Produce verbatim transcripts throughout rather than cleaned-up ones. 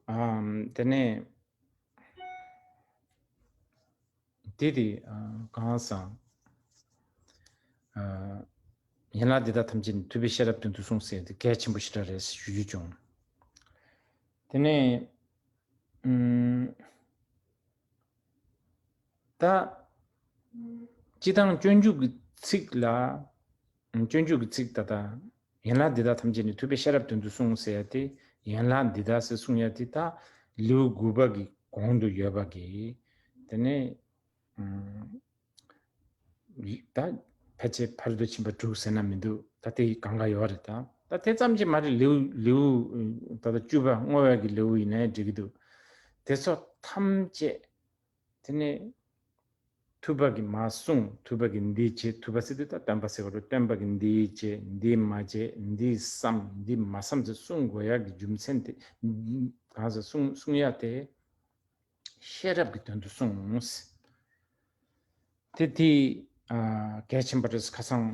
ཨམ། དེ་ནས་དེ་དེ་ཨ། གང་ཟག་ཨ། ཡན་ལག་འདི་དག་ཐམས་ཅད་ནི་ཐུབ་པས་ཤེས་རབ་དོན་དུ་གསུངས་ཟེར་ཏེ་གལ་ཆེན་པོ་ཞེ་དྲག་རེད་ཞུ་རྒྱུ་བྱུང་། དེ་ནས་ཨམ། ད། སྤྱི་དང་སྤྱོད་འཇུག་གི་ཚིག་ལ། སྤྱོད་འཇུག་གི་ཚིག་ད་ལྟ། ཡན་ལག་འདི་དག་ཐམས་ཅད་ནི་ཐུབ་པས་ཤེས་རབ་དོན་དུ་གསུངས་ཟེར་ཡ་དེ། ཡན་ལག་འདི་དག་ཟེར་གསུང་ཡ་དེ་ད་ལེའུ་དགུ་པ་གི་གོང་དུ་ཡོད་པ་གི། དེ་ནས་ཨ། ད་ཕལ་ཆེར་ཕ་རོལ་ཏུ་ཕྱིན་པ་དྲུག་ཟེར་ན་མི་འདུག་ད་དེ་གང་ག་ཡོད་རེད་ད། ད་དེ་ཙམ་གྱིས་མ་རེད། ལེའུ་ལེའུ་ད་ལྟ་བཅུ་པ་བསྔོ་བའི་གི་ལེའུ་ཡིན་ནའི་འགྲིག་གི་འདུག་དེ་ཚོ་ཐམས་ཅད། དེ་ནས་ཐུབ་པ་གིས་མ་གསུངས། ཐུབ་པ་གིས་འདི་བྱེད། ཐུབ་པ་ཟེར་དུས་ད་སྟོན་པ་ཟེར་བ་རེད། སྟོན་པ་གིས་འདི་བྱེད། འདི་མ་བྱེད། འདི་བསམ། འདི་མ་བསམ་ཟེར་གསུང་དགོས་ཡག་གི་རྒྱུ་མཚན་དེ་གང་ཟེར་གསུང་གསུང་ཡག་དེ་ཤེས་རབ་ཀྱི་དོན་དུ་གསུངས། དེ་དེ་ཨ། གལ་ཆེན་པོ་རེད། ཁ་སང་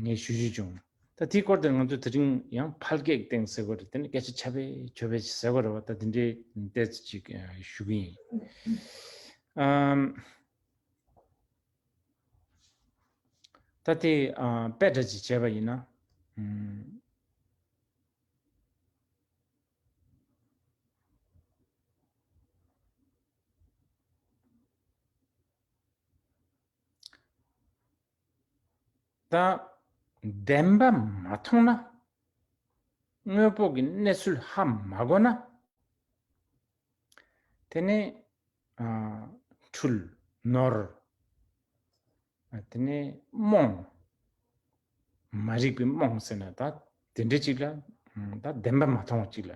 ངས་ཞུ་རྒྱུ་བྱུང་། ད་དེའི་སྐོར་དེ་ང་ཚོ་དེ་རིང་ཡང་ཕལ་སྐད་སྟེང་ཟེར་དགོས་རེད། དེ་ནི་སྐད་ཆ་ཆ་བེ་ཆོ་བེ་ཟེར་དགོས་རེད་བ། ད་དེ་འདྲའི་ཏོག་ཙམ་ཅིག་ཞུ་གི་ཡིན། ཨམ། ད་དེ་ཨ། དཔེ་འདྲ་ཅིག་བྱས་པ་ཡིན་ན། ཨམ། ད་བདེན་པ་མ་མཐོང་ན། དངོས་པོ་གི་གནས་ཚུལ་ཧ་མ་གོ་ན། དེ་ནས་ཨ། འཁྲུལ། ནོར། ཨ། དེ་ནས་རྨོངས། མ་རིག་པའི་རྨོངས་ཟེར་ན་ད་དེ་འདྲ་ཅིག་ལ། ཨ། ད་བདེན་པ་མ་མཐོང་བ་ཅིག་ལ་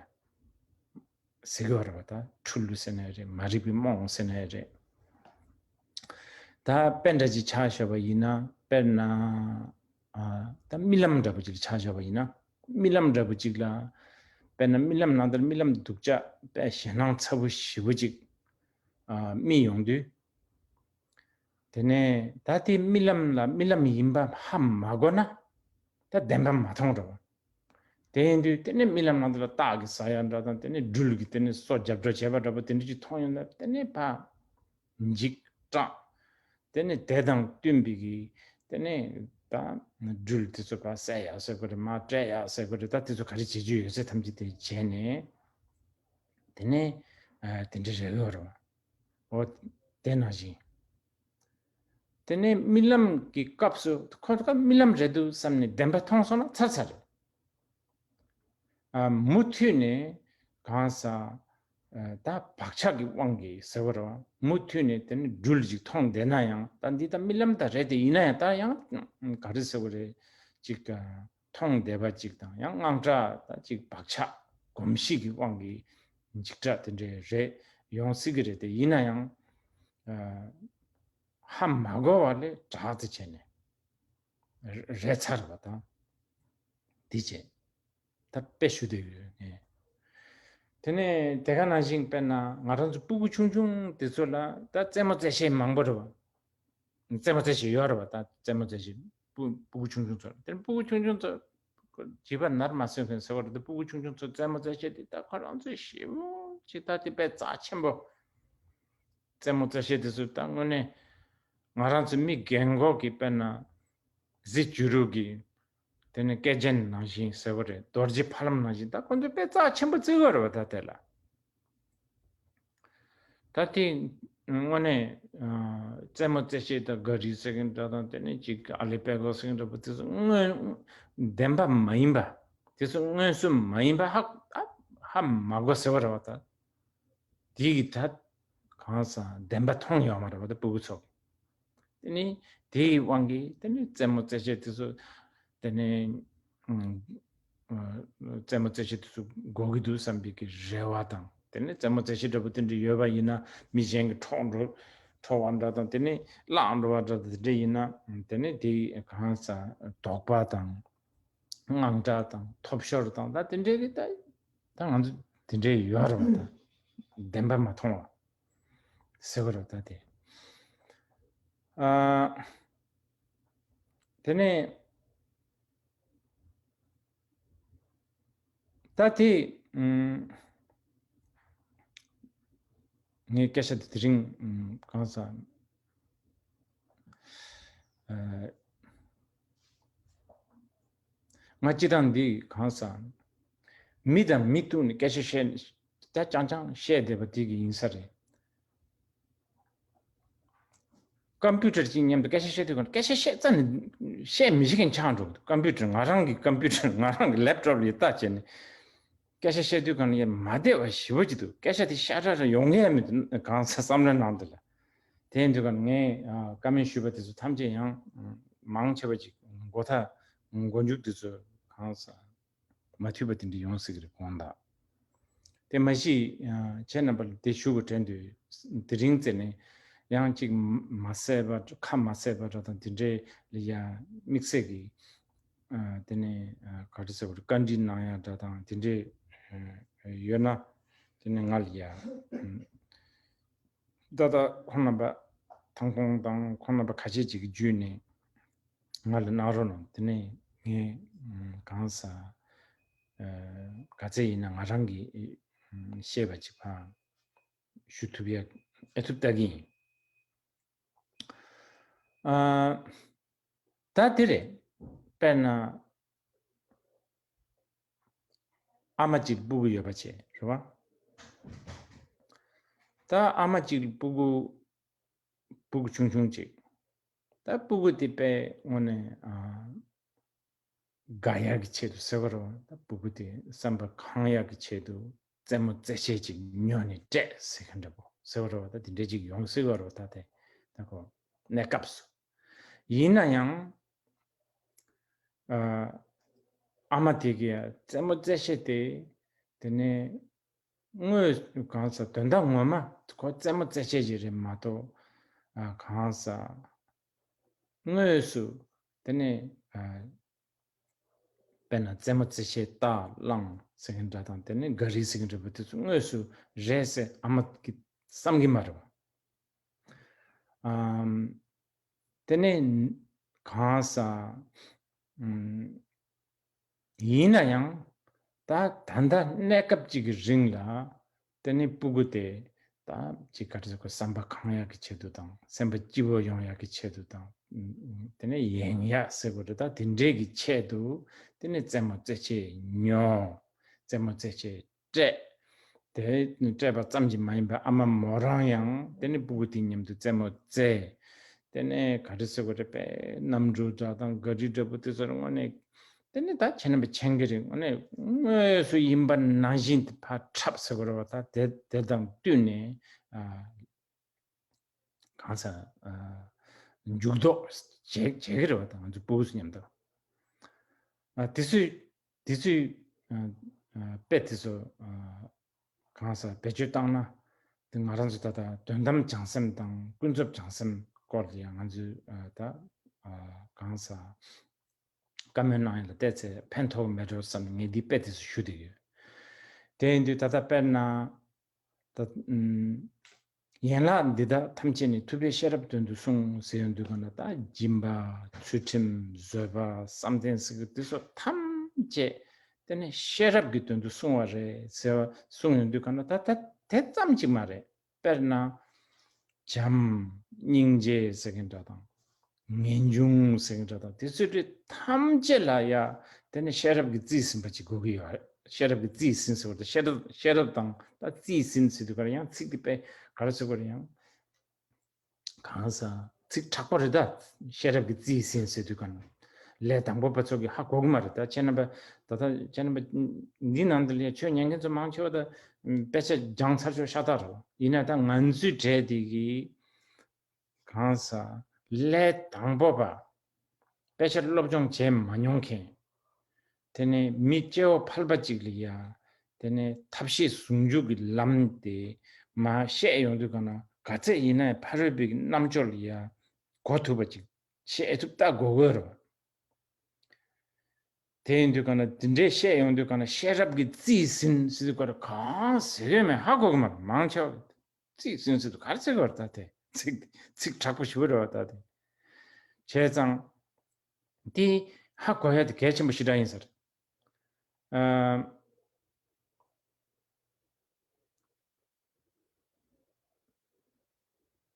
ཟེར་གི་ཡོད་རེད་བ། ད་འཁྲུལ་ཟེར་ན་ཡང་རེད། མ་རིག་པའི་རྨོངས་ཟེར་ན་ཡང་རེད། ད་དཔེ་འདྲ་ཅིག་ཆ་བཞག་པ་ཡིན་ན། དཔེར་ན་ཨ། ད་རྨི་ལམ་འདྲ་པོ་ཅིག་ཆ་བཞག་པ་ཡིན་ན། རྨི་ལམ་འདྲ་པོ་ཅིག་ལ། དཔེར་ན་རྨི་ལམ་ནང་དུ་རྨི་ལམ་སྡུག་ཅག་དཔེ་ཞེད་སྣང་ཚ་པོ་ཞེ་པོ་ཅིག་ཨ། རྨིས་ཡོང་དུས། དེ་ནས་ད་དེ་རྨི་ལམ་ལ་རྨི་ལམ་ཡིན་པ་ཧ་མ་གོ་ན། ད་བདེན་པ་མ་མཐོང་འགྲོ་བ། དེ་ཡིན་དུས་དེ་ནས་རྨི་ལམ་ནང་དུ་ལ་སྟག་གིས་ཟ་ཡ་འདྲ་དང་། དེ་ནས་སྦྲུལ་གྱིས་དེ་ནས་སོ་རྒྱབ་འགྲོ་བྱས་པ་འདྲ་པོ་དེ་འདྲ་ཅིག་མཐོང་ཡོང་ན། དེ་ནས་ཕར་འཇིགས་སྐྲག་དེ་ནས་དེ་དང་བསྟུན་པའི་གི། དེ་ནས་ད་སྦྲུལ་དེ་ཚོ་ཕར་བསད་ཡག་ཟེར་དགོས་རེད། མར་བསྐྲད་ཡག་ཟེར་དགོས་རེད། ད་དེ་ཚོ་ག་རེ་བྱེད་རྒྱུ་ཡོད་ཚད་ཐམས་ཅད་དེ་བྱས་ནས། དེ་ནས་ཨ། དེ་འདྲ་རེད་ཡོད་རེད་བ། འོ། དེ་ནང་བཞིན། དེ་ནས་རྨི་ལམ་གྱི་སྐབས་སུ་ཁོ་ཚོ་རྨི་ལམ་རེད་འདུག་བསམ་ནས་བདེན་པ་མཐོང་སོང་ན་ཚར་ཚར་རེད། ཨ། མུ་མཐུད་ནས་གང་ཟག་ཨ། ད་བག་ཆགས་ཀྱི་དབང་གིས་ཟེར་བ་རེད་བ། མུ་མཐུད་ནས་དེ་ནས་སྦྲུལ་ཅིག་མཐོང་བསྡད་ན་ཡང་། ད་འདི་ད་རྨི་ལམ་ད་རེད་དེ། ཡིན་ན་ཡང་ད་ཡང་ག་རེ་ཟེར་བ་རེད། ཅིག་མཐོང་བསྡད་པ་ཅིག་དང་། ཡང་དངངས་སྐྲག་ད་ཅིག་བག་ཆགས་གོམས་གཤིས་ཀྱི་དབང་གིས་འཇིགས་སྐྲག་དེ་འདྲ་རེད། ཡོང་སྲིད་ཀྱི་རེད་དེ། ཡིན་ན་ཡང་ཨ། ཧ་མ་གོ་བ་ལས་དྲག་ཏུ་བྱས་ནས་རེད་ཚར་བ་དང་། དེ་བྱས། ད་དཔེ་ཞུ་འདོད་ཡོད་ངས། དེ་ནས་དེ་ག་ནང་བཞིན་དཔེར་ན་ང་རང་ཚོ་སྤུ་གུ་ཆུང་ཆུང་དེ་ཚོ་ལ་ད་རྩེད་མོ་རྩེ་ཤེས་མང་པོ་རེད་བ། རྩེད་མོ་རྩེ་ཤེས་ཡོད་རེད་བ། ད་རྩེད་མོ་རྩེ་ཤེས་སྤུ་སྤུ་གུ་ཆུང་ཆུང་ཚོ་ལ། དེ་ནས་སྤུ་གུ་ཆུང་ཆུང་ཚོ་བྱིས་པ་ནར་མ་སོན་མཁན་ཟེར་བ་རེད་དེ། སྤུ་གུ་ཆུང་ཆུང་ཚོ་རྩེད་མོ་རྩེ་ཤེས་དེ་ད་ཁོ་རང་ཚོས་ཞེ་པོ་ཅིག་ད་དེ་དཔེ་རྩ་ཆེན་པོ། རྩེད་མོ་རྩེ་ཤེས་དེ་ཚོ་ད་དངོས་གནས་ང་རང་ཚོ་མི་རྒན་གོག་གི་དཔེར་ན་གཟི་བྱུ་རུ་གི། དེ་ནས་སྐེ་རྒྱན་ནང་བཞིན་ཟེར་བ་རེད། རྡོ་རྗེ་ཕ་ལམ་ནང་བཞིན་ད་ཁོ་ཚོས་དཔེ་རྩ་ཆེན་པོ་བརྩི་གི་ཡོད་རེད་བ། ད་དེ་ལ། ད་དེ་དངོས་གནས་ཨ། རྩེད་མོ་རྩེ་ཤེས་ད་ག་རི་ཟེར་མཁན་འདྲ་དང་། དེ་ནས་ཅིག་ཨ་ལེ་པེ་གོ་ཟེར་མཁན་འདྲ་པོ་དེ་ཚོ་དངོས་བདེན་པ་མ་ཡིན་པ། དེ་ཚོ་མངོན་སུམ་མ་ཡིན་པ་ཧ་ཧ་མ་གོ་ཟེར་བ་རེད་བ། ད་དེ་གི་ད་གང་ཟག་བདེན་པ་མཐོང་ཡོད་མ་རེད་བ། ད་སྤུ་གུ་ཚོ་གི། དེ་ནི་དེའི་དབང་གིས་དེ་ནི་རྩེད་མོ་རྩེ་ཤེས་དེ་ཚོ། དེ་ནི་ཨ། རྩེད་མོ་རྩེ་ཤེས་དེ་ཚོ་དགོས་ཀྱི་འདུག་བསམ་པའི་གི་རེ་བ་དང་། དེ་ནི་རྩེད་མོ་རྩེ་ཤེས་འདྲ་པོ་དེ་འདྲ་ཡོད་པ་ཡིན་ན། མི་གཞན་གྱིས་འཕྲོག་འགྲོ་འཕྲོག་པ་འདྲ་དང་། དེ་ནི་བརླག་འགྲོ་བ་འདྲ་དང་། དེ་འདྲ་ཡིན་ན་དེ་ནི་དེའི་གང་ཟག་དོགས་པ་དང་། དངངས་སྐྲག་དང་། ཐོབ་ཤོར་དང་། ད་དེ་འདྲའི་གི་ད་ད་ང་ཚོ་དེ་འདྲའི་ཡོད་རེད་བ། ད་བདེན་པ་མ་མཐོང་བ་ཟེར་བ་རེད་ད་དེ། ཨ། དེ་ནས་ད་དེ་ཨུམ། ངའི་སྐད་ཆ་དེ་དེ་རིང་ཨམ་གང་ཟག་ཨ་ང་སྤྱི་བཏང་འདི་གང་ཟག་མི་དང་མི་ཐུག་ནས་སྐད་ཆ་བཤད་ད་རྐྱང་རྐྱང་བཤད་བསྡད་པ་དེ་གི་ཡིན་ས་རེད། ཀམ་པུ་ཊར་གཅིག་མཉམ་དུ་སྐད་ཆ་བཤད་དུས་གང་སྐད་ཆ་བཤད་རྩ་ནས་བཤད་མི་ཤེས་མཁན་ཆགས་འགྲོ་གི་འདུག་ཀམ་པུ་ཊར་ང་རང་གི་ཀམ་པུ་ཊར་ང་རང་གི་ལེབ་ཊོབ་ལ་ཡིད་ལྟ་བྱས་ནས་སྐད་ཆ་བཤད་དུས་གང་ཡང་མ་བདེ་བ་ཞེ་པོ་ཅིག་འདུག་སྐད་ཆ་དེ་ཤ་ཁྲག་ར་ཡོང་གི་ཡ་མི་འདུག་གང་ས་བསམ་བློའི་ནང་དུ་ལ། དེ་ཡིན་དུས་གང་ངས་ཨ་བཀའ་མོལ་ཞུས་པ་དེ་ཚོ་ཐམས་ཅད་ཡང་མང་ཆེ་བ་ཅིག་མགོ་ཐག་མགོ་མཇུག་དེ་ཚོ་གང་ས། མ་ཐུབ་པ་དེ་འདྲ་ཡོང་སྲིད་ཀྱི་རེད་དགོངས་དག་དེ་མ་གཞི་ཁྱེད་རྣམ་པ་ལ་དེ་ཞུ་དགོས་དྲན་དུས་དེ་རིང་བཙལ་ནས་ཡང་གཅིག་མ་བསད་པ་ཁ་མ་བསད་པ་འདྲ་དང་དེ་འདྲའི་ལ་ཡ་དམིགས་བསལ་གྱི་དེ་ནས་ག་རེ་ཟེར་བ་རེད་བཀའ་འདྲི་གནང་ཡ་འདྲ་དང་དེ་འདྲའི་ཡོད་ན་དེ་ནས་ང་ལ་ཡ་ད་ལྟ་ཁོང་རྣམ་པ་ཐང་ཁོང་དང་ཁོང་རྣམ་པ་ཁ་ཤས་ཅིག་གིས་བརྒྱུད་ནས། ང་ལ་གནང་རོགས་གནང་། དེ་ནས་ངས་གང་ཟག་ག་ཚད་ཡིན་ན་ང་རང་གིས་ཤེས་པ་ཅིག་ཕར་ཞུ་ཐུབ་ཡ་ཨེ་ཐུབ་ལྟ་གི་ཡིན། ད་དེ་རེད། དཔེར་ན་ཨ་མ་གཅིག་སྤུ་གུ་ཡོད་པ་བྱས་རེད་བ། ད་ཨ་མ་གཅིག་སྤུ་གུ་སྤུ་གུ་ཆུང་ཆུང་ཅིག་ད་སྤུ་གུ་དེ་དཔེ་དངོས་གནས་དགའ་ཡག་གི་ཆེད་དུ་ཟེར་བ་རེད་བ། ད་སྤུ་གུ་དེ་བསམ་པ་གང་ཡག་གི་ཆེད་དུ་རྩེད་མོ་རྩེད་ཆས་ཅིག་ཉོས་ནས་སྤྲད་ཟེར་མཁན་འདྲ་པོ་ཟེར་བ་རེད་བ། ད་དེ་འདྲས་ཅིག་ཡོང་སྲིད་པ་རེད་བ། ད་དེ་ད་ཁོ་གནས་སྐབས་སུ་ཡིན་ན་ཡང་ཨ་མ་དེ་གིས་རྩེད་མོ་རྩེད་ཆས་དེ་དེ་ནས། དངོས་གང་ཟག་དོན་དག་ངོ་མ་ཁོ་རྩེད་མོ་རྩེད་ཆས་ཅིག་རེད་མ་གཏོགས་ཨ་གང་ཟག་དངོས་སུ་དེ་ནས་ཨ་དཔེར་ན་རྩེད་མོ་རྩེད་ཆས་རྟ་གླང་ཟེར་མཁན་འདྲ་དང་དེ་ནས་ག་རི་ཟེར་མཁན་འདྲ་པོ་དེ་ཚོ་དངོས་སུ་རེད་ཟེར་ཨ་མ་གིས་བསམ་གི་མ་རེད་བ། ཨམ། དེ་ནས་གང་ཟག་ཨམ། ཡིན་ན་ཡང་ད་ད་ལྟ་གནས་སྐབས་གཅིག་གི་རིང་ལ་དེ་ནས་སྤུ་གུ་དེ་ད་ཅིག་ག་རེ་ཟེར་དགོས་བསམ་པ་གང་ཡག་གི་ཆེད་དུ་དང་བསམ་པ་སྐྱིད་པོ་ཡོང་ཡག་གི་ཆེད་དུ་དང་དེ་ནས་ཡེང་ཡག་ཟེར་དགོས་རེད། ད་དེ་འདྲས་ཀྱི་ཆེད་དུ་དེ་ནས་རྩེད་མོ་རྩེད་ཆས་ཉོ། རྩེད་མོ་རྩེད་ཆས་སྤྲད། དེ་སྤྲད་པ་ཙམ་གྱིས་མ་ཡིན་པར་ཨ་མ་མོ་རང་ཡང་དེ་ནས་སྤུ་གུ་དེ་མཉམ་དུ་རྩེད་མོ་རྩེ། དེ་ནས་ག་རེ་ཟེར་དགོས་རེད་པས་གནམ་གྲུ་འདྲ་དང་ག་རི་འདྲ་པོ་དེ་ཚོར་དངོས་གནས་དེ་ནས་ད་ཁྱེད་རྣམ་པས་མཁྱེན་གྱི་རེད། དངོས་གནས་དངོས་སུ་ཡིན་པ་ནང་བཞིན་དེ་ཕར་འཁྲབ་ཟེར་དགོས་རེད་བ། ད་དེ་དེ་དང་བསྟུན་ནས་ཨ། གང་ཟག་ཨ། འཇུག་ལྡོག་བྱེད་བྱེད་ཀྱི་རེད་བ། ད་ང་ཚོ་སྤུ་གུ་ཚོ་མཉམ་དུ་ཨ། དེ་ཚོས་དེ་ཚོས་ཨ། ཨ། དཔེ་དེ་ཚོ་ཨ། གང་ཟག་བེད་སྤྱོད་བཏང་ན་དེ་ང་རང་ཚོ་ད་ལྟ་དོན་དམ་བྱང་སེམས་དང་ཀུན་རྫོབ་བྱང་སེམས་སྐོར་ལ་ཡང་ང་ཚོས་ཨ། ད་ཨ། གང་ཟག་བཀའ་མོལ་གནང་ཡ་ལ་བལྟས་ཚེ་ཕན་ཐོགས་མེད་འགྲོ་བསམ་ནས་ངས་འདི་དཔེ་དེ་ཚོ་ཞུ་བསྡད་ཡོད། དེ་ཡིན་དུས་ད་ལྟ་དཔེར་ན། ད་ཨུམ། ཡན་ལག་འདི་དག་ཐམས་ཅད་ནི་ཐུབ་པས་ཤེས་རབ་དོན་དུ་གསུངས་ཟེར་ཡོང་དུས་གང་ལ་ད་སྦྱིན་པ་ཚུལ་ཁྲིམས་བཟོད་པ་བསམ་གཏན་ཟེར་གི་འདི་ཚོ་ཐམས་ཅད་དེ་ནི་ཤེས་རབ་ཀྱི་དོན་དུ་གསུངས་པ་རེད་ཟེར་བ་གསུངས་ཡོང་དུས་གང་ལ་ད་ད་དེ་ཙམ་གཅིག་མ་རེད། དཔེར་ན། བྱམས། སྙིང་རྗེ་ཟེར་མཁན་འདྲ་དང་། ངེས་འབྱུང་ཟེར་མཁན་འདྲ་དང་དེ་ཚོའི་གྲས་ཐམས་ཅད་ལ་ཡ་དེ་ནི་ཤེས་རབ་ཀྱིས་རྩིས་ཟིན་པ་ཅིག་དགོས་ཀྱི་ཡོད་རེད། ཤེས་རབ་ཀྱིས་རྩིས་ཟིན་ཟེར་བ་དང་ཤེས་རབ་ཤེས་རབ་དང་ད་རྩིས་ཟིན་ཟེར་དུས་ག་རེ་ཡང་ཚིག་དེ་དཔེ་ག་རེ་ཟེར་དགོས་རེད་ཡང་། གང་ཟག་ཚིག་དྲག་པོ་རེད་ད། ཤེས་རབ་ཀྱིས་རྩིས་ཟིན་ཟེར་དུས་ག་ནི་ལས་དང་པོ་པ་ཚོ་གིས་ཧ་གོ་གི་མ་རེད་ད། ཁྱེད་རྣམ་པ་ད་ལྟ་ཁྱེད་རྣམ་པ་འདི་ནང་དུ་ལ་ཆོས་ཉན་མཁན་ཚོ་མང་ཆེ་བ་ད་དཔེ་ཆ་སྦྱངས་ཚར་ཆོག་ཤ་སྟག་རེད། ཡིན་ན་ད་ང་ཚོའི་གྲས་དེ་གིས་གང་ཟག་ལས་དང་པོ་པ་དཔེ་ཆ་སློབ་སྦྱོང་བྱས་མ་མྱོང་མཁན། དེ་ནས་མི་སྐྱེ་བོ་ཕལ་པ་ཅིག་ལ་ཡ། དེ་ནས་ཐབས་ཤེས་ཟུང་འཇུག་གི་ལམ་དེ་མར་བཤད་ཡོང་དུས་ག་ན་ག་ཚད་ཡིན་ན་ཡང་ཕ་རོལ་པོའི་རྣམ་དཔྱོད་ལ་ཡ་གོ་ཐུབ་པ་ཅིག་བཤད་ཐུབ་ལྟ་དགོས་དགོས་རེད། དེ་ཡིན་དུས་ག་ན་དེ་འདྲའི་བཤད་ཡོང་དུས་ག་ན་ཤེས་རབ་ཀྱིས་རྩིས་ཟིན་ཟེར་དུས་ག་རེ་གང་ཟེར་ཡོད་མེད་ཧ་གོ་གི་མ་རེད། མང་ཆེ་བ་རྩིས་ཟིན་ཟེར་དུས་ག་རེ་ཟེར་གི་རེད་ད། དེ་ཚིག་ཚིག་དྲག་པོ་ཞེ་པོ་རེད་བ་ད། དེ་བྱས་ཙང་དེ་ཧ་གོ་ཡ་དེ་གལ་ཆེན་པོ་ཞེ་དྲག་ཡིན་ས་རེད། ཨ།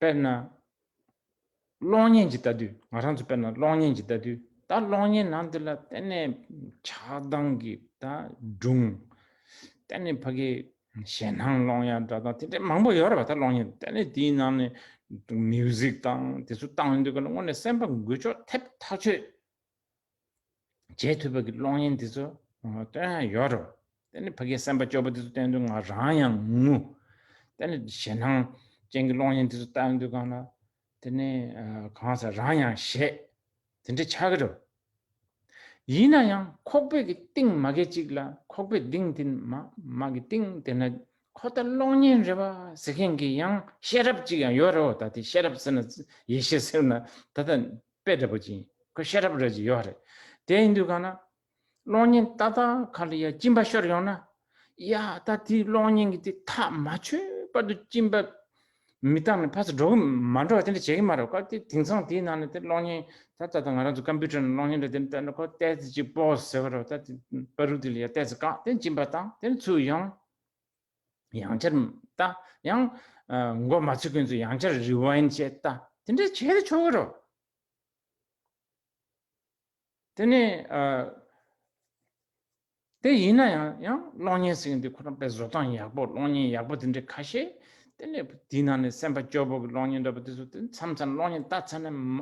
དཔེར་ན། གློག་བརྙན་ཅིག་ལྟ་དུས། ང་རང་ཚོ་དཔེར་ན་གློག་བརྙན་ཅིག་ལྟ་དུས། ད་གློག་བརྙན་ནང་དེ་ལ་དེ་ནས་ཆགས་སྡང་གི་ད་སྒྲུང་། དེ་ནས་ཕ་གི་ཞེད་སྣང་སློང་ཡ་འདྲ་དང་དེ་འདྲའི་མང་པོ་ཡོད་རེད་པ། ད་གློག་བརྙན་དེ་ནས་དེའི་ནང་ནས་མིའུ་ཟིག་དང་དེ་ཚོ་བཏང་ཡོང་དུས་ག་ལ་དངོས་གནས་སེམས་པ་འགུལ་སྐྱོད་ཐེབས་ཐག་ཆོད། བྱེད་ཐུབ་པ་གི་གློག་བརྙན་དེ་ཚོ་སྟོན་ཡ་ཡོད་རེད། དེ་ནི་ཕ་གིའི་སེམས་པ་སྐྱོ་པོ་དེ་ཚོ་བསྟན་དུས་ང་རང་ཡང་ངུ། དེ་ནི་ཞེད་སྣང་ཅན་གྱི་གློག་བརྙན་དེ་ཚོ་བལྟ་དུས་གང་ལ། དེ་ནི་གང་ཟེར་རང་ཡང་ཞེད། དེ་འདྲ་ཆགས་ཀྱི་རེད། ཡིན་ན་ཡང་ཁོག་པའི་གི་གཏིང་མ་གི་གཅིག་ལ་ཁོག་པའི་གཏིང་དེ་མ་མ་གི་གཏིང་དེ་ན་ཁོ་ད་གློག་བརྙན་རེད་བ་ཟེར་མཁན་གྱི་ཡང་ཤེས་རབ་ཅིག་ཡང་ཡོད་རེད་བ། ད་དེ་ཤེས་རབ་ཟེར་ན་ཡེ་ཤེས་ཟེར་ན་ད་ལྟ། དཔེ་འདྲ་པོ་ཅིག་ཡིན། ཁོ་ཤེས་རབ་རེད་ཅིག་ཡོད་རེད། དེ་ཡིན་དུས་གང་ན། གློག་བརྙན་ཏག་ཏག་ཁ་ལ་ཡ་གཅིན་པ་ཤོར་ཡོང་ན། ཡ་ད་དེའི་གློག་བརྙན་གྱི་དེ་ཐག་མ་ཆོད་བར་དུ་གཅིན་པ་མི་བཏང་ནས་ཕར་ཚུར་འགྲོ་གི་མ་འགྲོ་བ་དེ་འདྲ་བྱེད་ཀྱི་མ་རེད། སྐབས་དེ་དེང་སང་དེའི་ནང་ནས་དེ་གློག་བརྙན་ད་ད་ད་ང་རང་ཚོ་ཀམ་པུ་ཊར་ནང་གློག་བརྙན་འདྲ་དེ་འདྲ་ལྟ་ན་ཁོ་ཏོག་ཙམ་ཅིག་པོ་ཟེར་བ་རེད། ད་དེ་པ་རུ་དེ་ལ་ཡ་ཏོག་ཙམ་བཀག་དེ་གཅིན་པ་བཏང་དེ་ནས་ཚུར་ཡོང་། ཡང་བསྐྱར་ལྟ། ཡང་། ཨ། མགོ་མ་ཚོས་མཁན་ཚོས་ཡང་བསྐྱར་རི་ཝའིན་བྱས་ལྟ། དེ་འདྲ་བྱས་ཏེ་ཆོག་གི་རེད། དེ་ནས་ཨ། དེ་ཡིན་ན་ཡང་ཡང་གློག་བརྙན་ཟེར་མཁན་དེ་ཁོ་རང་དཔེ་བཟོ་སྟངས་ཡག་པོ་གློག་བརྙན་ཡག་པོ་དེ་འདྲ་ཁ་ཤས། དེ་ནས་དེའི་ནང་ནས་སེམས་པ་སྐྱོ་པོ་གི་གློག་བརྙན་འདྲ་པོ་དེ་ཚོ་དེ་མཚམས་མཚམས་གློག་བརྙན་ལྟ་ཚར་ན་མ།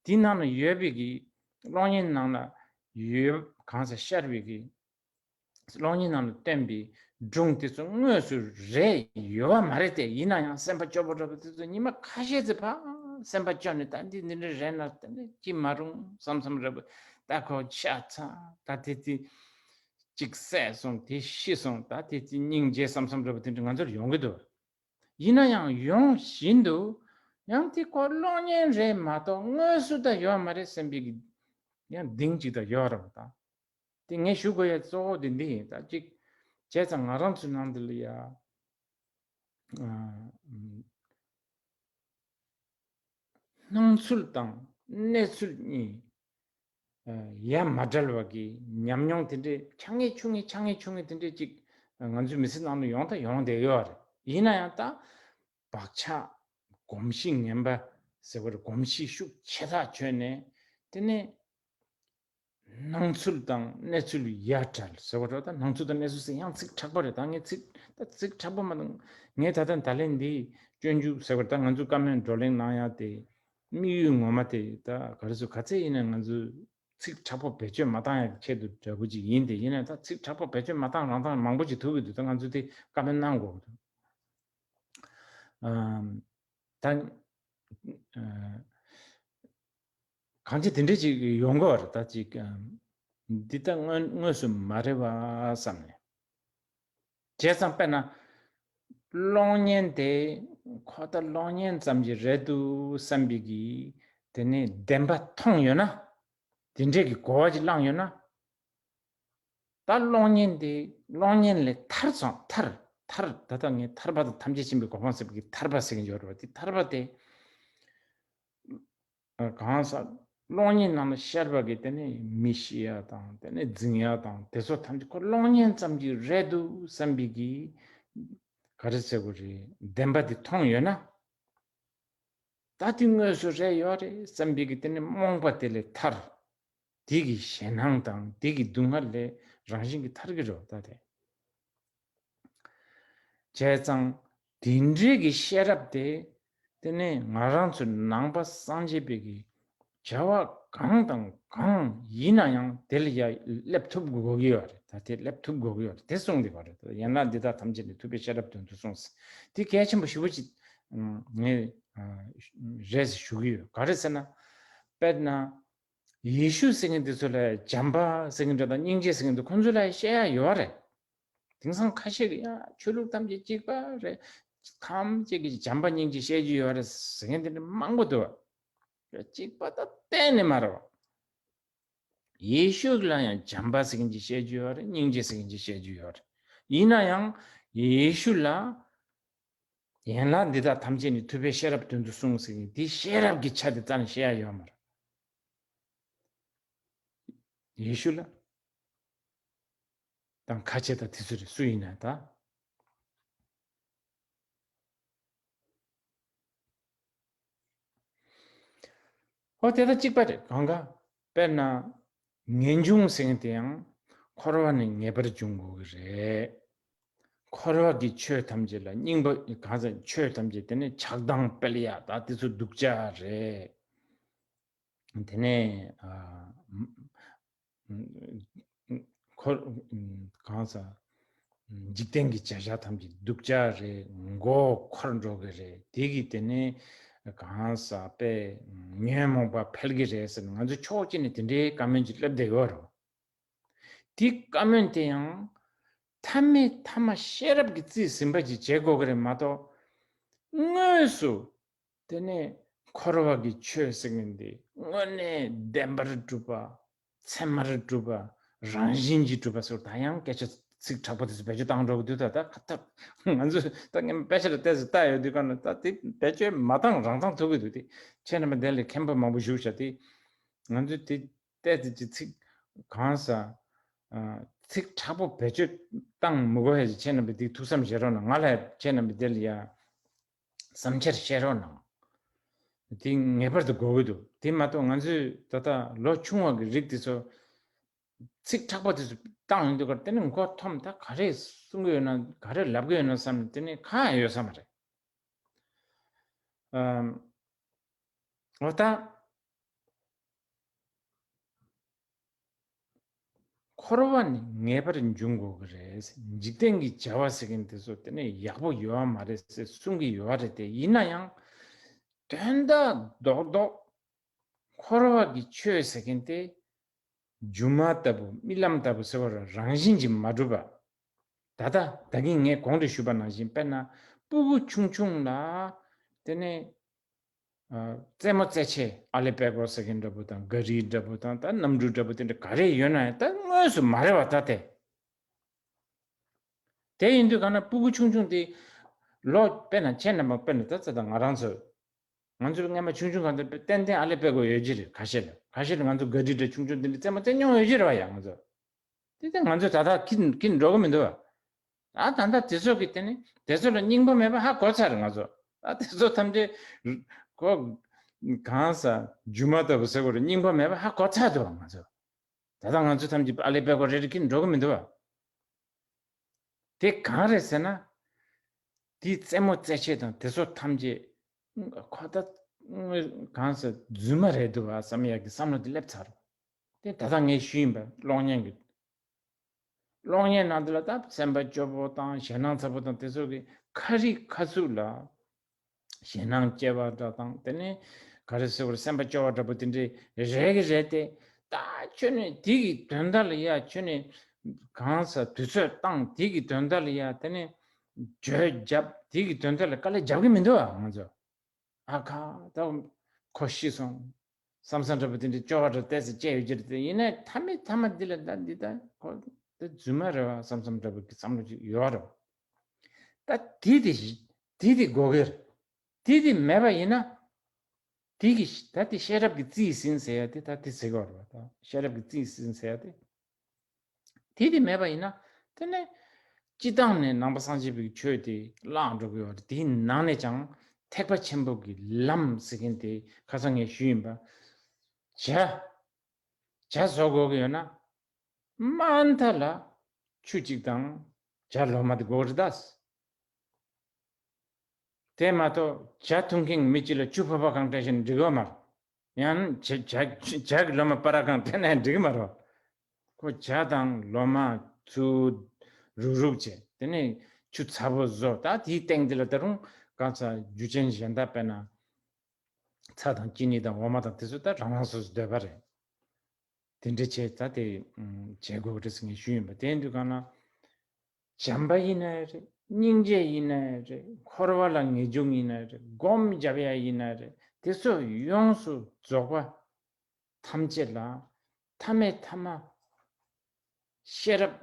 དེའི་ནང་ན་ཡོད་པའི་གི་གློག་བརྙན་ནང་ན་ཡོད་གང་ཟེར་ཤར་བའི་གི་གློག་བརྙན་ནང་ལ་བསྟན་པའི་སྒྲུང་དེ་ཚོ་དངོས་སུ་རེད་ཡོད་པ་མ་རེད་དེ། ཡིན་ན་ཡང་སེམས་པ་སྐྱོ་པོ་འདྲ་པོ་དེ་ཚོ་ཉི་མ་ཁ་ཤས་ཙམ་ཕར་སེམས་པ་སྐྱོ་ནས་ད་འདི་འདི་འདྲ་རེད་ན་ད་འདི་ཅི་མ་རུང་བསམ་བསམ་འདྲ་པོ། ད་ཁོ་ཤ་ཚ་ད་དེ་དེ་གཅིག་བསད་སོང་། དེ་ཤི་སོང་། ད་དེ་དེ་སྙིང་རྗེ་བསམ་བསམ་འདྲ་པོ་དེ་འདྲ་ང་ཚོར་ཡོང་གི་འདུག་ཡིན་ན་ཡང་ཡོང་བཞིན་དུ་ཡང་དེ་ཁོ་གློག་བརྙན་རེད་མ་གཏོགས་དངོས་སུ་ད་ཡོད་མ་རེད་བསམ་པའི་གི་ཡང་གདེང་ཅིག་ད་ཡོད་རེད་པ། ད་དེ་ངས་ཞུ་དགོས་ཡ་གཙོ་བོ་དེ་འདི་ཡིན། ད་ཅིག་བྱས་ཙང་ང་རང་ཚོའི་ནང་འདི་ལ་ཡ། ཨ། སྣང་ཚུལ་དང་གནས་ཚུལ་གཉིས་ཡ་མ་བྲལ་བ་གི་ཉམས་མྱོང་དེ་འདྲའི་ཆ་ངེས་ཆུང་ངེས་ཆ་ངེས་ཆུང་ངེས་དེ་འདྲའི་ཅིག་ང་ཚོའི་མི་ཚེ་ནང་དུ་ཡོང་ད་ཡོང་བསྡད་ཡོད་རེད། ཡིན་ན་ཡང་ད་བག་ཆགས་གོམས་གཤིས་ངན་པ་ཟེར་བར་གོམས་གཤིས་ཤུགས་ཆེ་ཐག་ཆོད་ནས། དེ་ནས་སྣང་ཚུལ་དང་གནས་ཚུལ་ཡ་བྲལ་ཟེར་བ་རེད། ད་སྣང་ཚུལ་དང་གནས་ཚུལ་ཟེར་ཡང་ཚིག་དྲག་པོ་རེད། ད་ངས་ཚིག་ད་ཚིག་དྲག་པོ་མ་གཏོང་། ངས་ད་ལྟ་ད་ལན་འདི་སྤྱོད་འཇུག་ཟེར་བར་ད་ང་ཚོ་བཀའ་མོལ་བགྲོ་གླེང་གནང་ཡ་དེ་དམིགས་ཡུལ་ངོ་མ་དེ་ད་ག་རེ་ཟེར་ག་ཚད་ཡིན་ན་ང་ཚོ་ཚིག་དྲག་པོ་བེད་སྤྱོད་མ་བཏང་ཡ་གི་ཆེད་དུ་འདྲ་པོ་ཅིག་ཡིན་ཏེ། ཡིན་ན་ད་ཚིག་དྲག་པོ་བེད་སྤྱོད་མ་བཏང་རང་བཏང་མང་པོ་ཅིག་ཐུག་གི་འདུག་ད་ང་ཚོ་དེ་བཀའ་མོལ་གནང་དགོས་ཀྱི་འདུག་ཨམ། ད། ཨ། གང་ཅི་དེ་འདྲས་ཅིག་ཡོང་གི་བ་རེད། ད་ཅིག་ཨམ། འདི་ད་དངོས་དངོས་སུ་མ་རེད་བ་བསམ་ནས། བྱས་ཙང་དཔེར་ན། གློག་བརྙན་དེ་ཁོ་ད་གློག་བརྙན་ཙམ་གྱི་རེད་འདུག་བསམ་པའི་གི་དེ་ནས་བདེན་པ་མཐོང་ཡོད་ན། དེ་འདྲས་ཀྱི་གོ་བ་ཅིག་བླངས་ཡོད་ན། ད་གློག་བརྙན་དེ་གློག་བརྙན་ལས་ཐར་སོང་། ཐར། ཐར། ད་ལྟ་ངས་ཐར་པ་དང་ཐམས་ཅད་མཁྱེན་པའི་གོ་འཕང་ཟེར་བའི་གི་ཐར་པ་ཟེར་གྱི་ཡོད་རེད་བ། དེ་ཐར་པ་དེ་གང་ཟག་གློག་བརྙན་ནང་ལ་ཤར་བ་གི་དེ་ནས་མི་ཤི་ཡ་དང་དེ་ནས་རྫུན་ཡ་དང་དེ་ཚོ་ཐམས་ཅད་ཁོ་གློག་བརྙན་ཙམ་གྱི་རེད་འདུག་བསམ་པའི་གི་ག་རེ་ཟེར་དགོས་རེད། བདེན་པ་དེ་མཐོང་ཡོད་ན། ད་དེ་དངོས་སུ་རེད་ཡོད་རེད་བསམ་པའི་གི་དེ་ནི་རྨོངས་པ་དེ་ལས་ཐར། དེ་གི་ཞེད་སྣང་དང་དེ་གི་སྡུག་བསྔལ་ལས་རང་བཞིན་གྱིས་ཐར་གི་རེད་ད་དེ། བྱས་ཙང་དེ་འདྲའི་གི་ཤེས་རབ་དེ་དེ་ནི་ང་རང་ཚོ་ནང་པ་སངས་རྒྱས་པའི་གི་བྱ་བ་གང་དང་གང་ཡིན་ན་ཡང་དེ་ལ་ཡ་སླེབས་ཐུབ་དགོས་ཀྱི་ཡོད་རེད། ད་དེ་སླེབས་ཐུབ་དགོས་ཀྱི་ཡོད་རེད། དེ་གསུངས་བསྡད་པ་རེད། ད་ཡན་ལག་འདི་དག་ཐམས་ཅད་ནི་ཐུབ་པའི་ཤེས་རབ་དོན་དུ་གསུངས། དེ་གལ་ཆེན་པོ་ཞེ་པོ་ཅིག་ངས་རེད་ཟེར་ཞུ་གི་ཡོད། ག་རེ་ཟེར་ན། དཔེར་ན། ཡེ་ཤུ་ཟེར་མཁན་དེ་ཚོ་ལ་བྱམས་པ་ཟེར་མཁན་འདྲ་དང་སྙིང་རྗེ་ཟེར་མཁན་དེ་ཁོང་ཚོ་ལ་བཤད་ཡ་ཡོད་རེད། དེང་སང་ཁ་ཤས་ཀྱིས་ཡ་ཆོས་ལུགས་ཐམས་ཅད་གཅིག་པ་རེད། ཐམས་ཅད་ཀྱིས་བྱམས་པ་སྙིང་རྗེ་བཤད་རྒྱུ་ཡོད་རེད་ཟེར་མཁན་དེ་འདྲ་མང་པོ་འདུག་གཅིག་པ་ད་གཏན་ནས་མ་རེད་བ། ཡེ་ཤུ་ལ་ཡང་བྱམས་པ་ཟེར་མཁན་ཅིག་བཤད་རྒྱུ་ཡོད་རེད། སྙིང་རྗེ་ཟེར་མཁན་ཅིག་བཤད་རྒྱུ་ཡོད་རེད། ཡིན་ན་ཡང་ཡེ་ཤུ་ལ་ཡན་ལག་འདི་དག་ཐམས་ཅད་ནི་ཐུབ་པའི་ཤེས་རབ་དོན་དུ་གསུངས་ཟེར་མཁན་དེ་ཤེས་རབ་ཀྱི་ཆ་དེ་རྩ་ནས་བཤད་ཡ་ཡོད་མ་རེད། ཡེ་ཤུ་ལ་དང་ཁ་ཆེ་དང་དེ་ཚོ་རེད། སུ་ཡིན་ན་ད། ཨོ་དེ་ད་གཅིག་པ་རེད། གང་ག་དཔེར་ན་ངེས་འབྱུང་ཟེར་མཁན་དེ་ཡང་འཁོར་བ་ནས་ངེས་པར་འབྱུང་དགོས་ཀྱི་རེད། འཁོར་བ་གི་ཆོས་ཐམས་ཅད་ལ་སྙིང་པོ་གང་ཟག་ཆོས་ཐམས་ཅད་དེ་ནི་ཆགས་སྡང་སྤེལ་ཡ་ད་དེ་ཚོ་སྡུག་ཅག་རེད། དེ་ནས་ཨ། འཁོར་གང་ཟག་འཇིག་རྟེན་གྱི་བྱ་བཞག་ཐམས་ཅད་སྡུག་ཅག་རེད། མགོ་འཁོར་འགྲོ་གི་རེད། དེ་གི་དེ་ནས་གང་ཟག་པས་ཉོན་མོངས་པ་འཕེལ་གི་རེད་ཟེར་ནས་ང་ཚོ་ཕྱོགས་གཅིག་ནས་དེ་འདྲའི་བཀའ་མོལ་ཅིག་སླེབས་བསྡད་ཡོད་རེད། དེ་བཀའ་མོལ་དེ་ཡང་མཐའ་མའི་མཐའ་མ་ཤེས་རབ་ཀྱིས་རྩིས་ཟིན་པ་ཅིག་བྱེད་དགོས་ཀྱི་རེད་མ་གཏོགས། དངོས་སུ་དེ་ནས་འཁོར་བ་གི་ཆོས་ཟེར་མཁན་དེ་དངོས་གནས་བདེན་པར་གྲུབ་པ། ཚད་མར་གྲུབ་པ། རང་བཞིན་གྱིས་གྲུབ་པ་ཟེར་བ་ད་ཡང་སྐད་ཆ་ཚིག་དྲག་པོ་དེ་ཚོ་བེད་སྤྱོད་བཏང་འགྲོ་གི་འདུག་ད་ད་ཁ་ཐབས་ང་ཚོས་ད་ངས་དཔེ་ཆ་ལ་བལྟས་ཚེ་ལྟ་ཡོད་དུས་གང་ལ་ད་དེ་བེད་སྤྱོད་མ་བཏང་རང་བཏང་ཐུབ་ཀྱི་འདུག་དེ་ཁྱེད་རྣམ་པ་དེ་ལ་མཁྱེན་པ་མང་པོ་བཞུགས་བཞག་དེ་ང་ཚོས་དེ་བལྟས་ཚེ་ཅི་ཚིག་གང་ཟ། ཚིག་དྲག་པོ་བེད་སྤྱོད་བཏང་མི་དགོས་ཡ་ཅིག་ཁྱེད་རྣམ་པས་དེ་ཐུགས་བསམ་བཞེས་རོགས་གནང་། ང་ལ་ཁྱེད་རྣམ་པས་དེ་ལ་ཡ། བསམ་འཆར་བཤད་རོགས་གནང་། དེ་ངེས་པར་དུ་དགོས་ཀྱི་འདུག་དེ་མ་གཏོགས་ང་ཚོས་ད་ལྟ་ལོ་ཆུང་བ་གི་རིགས་དེ་ཚོ་ཚིག་དྲག་པོ་དེ་ཚོ་བཏང་ཡོང་དུས་ཀར་དེ་ནི་མགོ་འཐོམས། ད་ག་རེ་གསུང་གི་ཡོད་ན་ག་རེ་ལབ་ཀྱི་ཡོད་ན་བསམ་ནས་དེ་ནི་གང་ཡང་ཡོད་ས་མ་རེད། ཨམ། འོ་ད། འཁོར་བ་ནི་ངེས་པར་འབྱུང་དགོས་ཀྱི་རེད། འཇིག་རྟེན་གྱི་བྱ་བ་ཟེར་མཁན་དེ་ཚོ་དེ་ནས་ཡག་པོ་ཡོད་མ་རེད་ཟེར་གསུང་གི་ཡོད་རེད་དེ། ཡིན་ན་ཡང་དོན་དག་རྡོག་རྡོག་འཁོར་བ་གི་ཆོས་ཟེར་མཁན་དེ་སྒྱུ་མ་ལྟ་བུ་རྨི་ལམ་ལྟ་བུ་ཟེར་བ་རང་བཞིན་གྱིས་མ་གྲུབ་པ། ད་ལྟ་ད་གིན་ངས་གོང་དུ་ཞུས་པ་ནང་བཞིན་དཔེར་ན་སྤུ་གུ་ཆུང་ཆུང་ལ་དེ་ནས། རྩེད་མོ་རྩེ་ཆས་ཨ་ལེ་པད་ཀོ་ཟེར་མཁན་འདྲ་པོ་དང་ག་རི་འདྲ་པོ་དང་ད་གནམ་གྲུ་འདྲ་པོ་དེ་འདྲ་ག་རེ་ཡོད་ན་ཡང་ད་དངོས་སུ་མ་རེད་བ་ད་དེ། དེ་ཡིན་དུས་གང་ན་སྤུ་གུ་ཆུང་ཆུང་དེ་ལོ་དཔེར་ན་ཁྱེད་རྣམ་པ་དཔེར་ན་ད་ཚ་དང་ང་རང་ཚོ་ང་ཚོ་སྔ་མ་ཆུང་ཆུང་གང་ཚོ་ཏན་ཏན་ཨ་ལེ་པད་ཀོ་ཡོད་ཀྱི་རེད། ཁ་ཤས་ལ་ཁ་ཤས་ལ་ང་ཚོ་ག་རི་འདྲ་ཆུང་ཆུང་དེ་འདྲ་རྩེད་མོ་རྩེ་མྱོང་ཡོད་ཀྱི་རེད་བ་ཡ་ང་ཚོ། དེ་ལྟར་ང་ཚོས་ད་ལྟ་ཁྱི་ཁྱི་འགྲོ་གི་མི་འདུག་བ། ད་ད་ལྟ་དེ་ཚོ་གི་དེ་ནི་དེ་ཚོ་ལ་སྙིང་པོ་མེད་པ་ཧ་གོ་ཚར་ང་ཚོ། ད་དེ་ཚོ་ཐམས་ཅད་ཁོ་གང་ས་སྒྱུ་མ་ལྟ་བུ་ཟེར་དགོས་རེད། སྙིང་པོ་མེད་པ་ཧ་གོ་ཚར་འདུག་བ་ང་ཚོ། ད་ལྟ་ང་ཚོ་ཐམས་ཅད་ཨ་ལེ་པད་ཀོ་རེ་རེ་ཁྱི་འགྲོ་གི་མི་འདུག་བ། དེ་གང་རེད་ཟེར་ན། དེའི་རྩེད་མོ་རྩེ་ཆས་དང་དེ་ཚོ་ཐམས་ཅད་ཁོ་ད་གང་ཟེར་རྫུན་མ་རེད་འདུག་བ་བསམ་ཡག་གི་བསམ་བློ་དེ་སླེབས་ཚར། དེ་ད་ལྟ་ངས་ཞུས་ཡིན་པ་གློག་བརྙན་གྱི། གློག་བརྙན་ནང་དུ་ལ་ད་སེམས་པ་སྐྱོ་པོ་དང་ཞེད་སྣང་ཚ་པོ་དང་དེ་ཚོ་གི་ཁ་རི་ཁ་ཐུག་ལ་ཞེད་སྣང་སྐྱེ་བ་འདྲ་དང་དེ་ནས་ག་རེ་ཟེར་བར་སེམས་པ་སྐྱོ་བ་འདྲ་པོ་དེ་འདྲའི་རེད་གི་རེད་དེ། ད་ཁྱོད་ནས་དེ་གི་དོན་དག་ལ་ཡ་ཁྱོད་ནས་གང་ས་དུས་ཚོད་བཏང་དེ་གི་དོན་དག་ལ་ཡ་དེ་ནས་བརྗོད་བརྒྱབ་དེ་གི་དོན་དག་ལ་དཀའ་ལས་རྒྱབ་གི་མི་འདུག་ཨ་ང་ཚོ། ཨ་ཁ་ད་ཁོ་ཤི་སོང་། བསམ་བསམ་འདྲ་པོ་དེ་འདྲའི་སྐྱོ་བ་འདྲ་ཏོག་ཙམ་སྐྱེ་ཡོད་ཀྱི་རེད་དེ། ཡིན་ནའི་མཐའ་མའི་མཐའ་མ་འདི་ལ་ད་འདི་ད་ཁོ་ད་རྫུན་མ་རེད་བ་བསམ་བསམ་འདྲ་པོ་གི་བསམ་བློ་ཅིག་ཡོད་རེད། ད་དེ་དེ་དེ་དེ་དགོས་ཀྱི་རེད། དེ་དེ་མེད་པ་ཡིན་ན། དེ་གི་ད་དེ་ཤེས་རབ་ཀྱི་རྩིས་ཟིན་ཟེར་ཡ་དེ་ད་དེ་ཟེར་གྱི་ཡོད་རེད་བ། ད་ཤེས་རབ་ཀྱི་རྩིས་ཟིན་ཟེར་ཡ་དེ། དེ་དེ་མེད་པ་ཡིན་ན་དེ་ནས་སྤྱི་བཏང་ནས་ནང་པ་སངས་རྒྱས་པའི་ཆོས་དེ་བརླག་འགྲོ་གི་ཡོད་རེད། དེའི་ནང་ནས་ཀྱང་ཐེག་པ་ཆེན་པོ་གི་ལམ་ཟེར་མཁན་དེ་ཁ་སང་ངས་ཞུས་ཡིན་པ། ཇ་ཇ་བཟོ་དགོས་ཀྱི་ཡོད་ན་དམའ་མཐའ་ལ་ཆུ་གཅིག་དང་ཇ་ལོ་མ་དེ་དགོས་རེད་ད། དེ་མ་གཏོགས་ཇ་འཐུང་མཁན་མི་གཅིག་ལ་ཆུ་ཕོར་པ་གང་སྤྲད་བཞིན་འགྲིག་གི་མ་རེད། ཡང་ཇ་ཇ་ཇ་གི་ལོ་མ་པ་ར་གང་སྤྲད་ནའི་འགྲིག་གི་མ་རེད། ཁོ་ཇ་དང་ལོ་མ་ཚུར་རུག་རུག་བྱས་དེ་ནས་ཆུ་ཚ་པོ་བཟོ། ད་དེའི་སྟེང་དེ་ལ་ད་རུང་གང་ས་རྒྱུ་ཅན་གཞན་དག་དཔེར་ན་ཚྭ་དང་ཅི་ནི་དང་འོ་མ་དང་དེ་ཚོ་ད་རང་རང་སོ་སོའི་འདོད་པ་རེད། དེ་འདྲ་བྱས་ད་དེ་བྱེད་དགོས་རེད་ཟེར་ངས་ཞུས་ཡིན་པ། དེ་ཡིན་དུས་གང་ན། བྱམས་པ་ཡིན་ན་རེད། སྙིང་རྗེ་ཡིན་ན་རེད། འཁོར་བ་ལ་ངེས་འབྱུང་ཡིན་ན་རེད། སྒོམ་རྒྱབ་ཡ་ཡིན་ན་རེད། དེ་ཚོ་ཡོངས་སུ་རྫོགས་པ་ཐམས་ཅད་ལ་མཐའ་མའི་མཐའ་མ་ཤེས་རབ་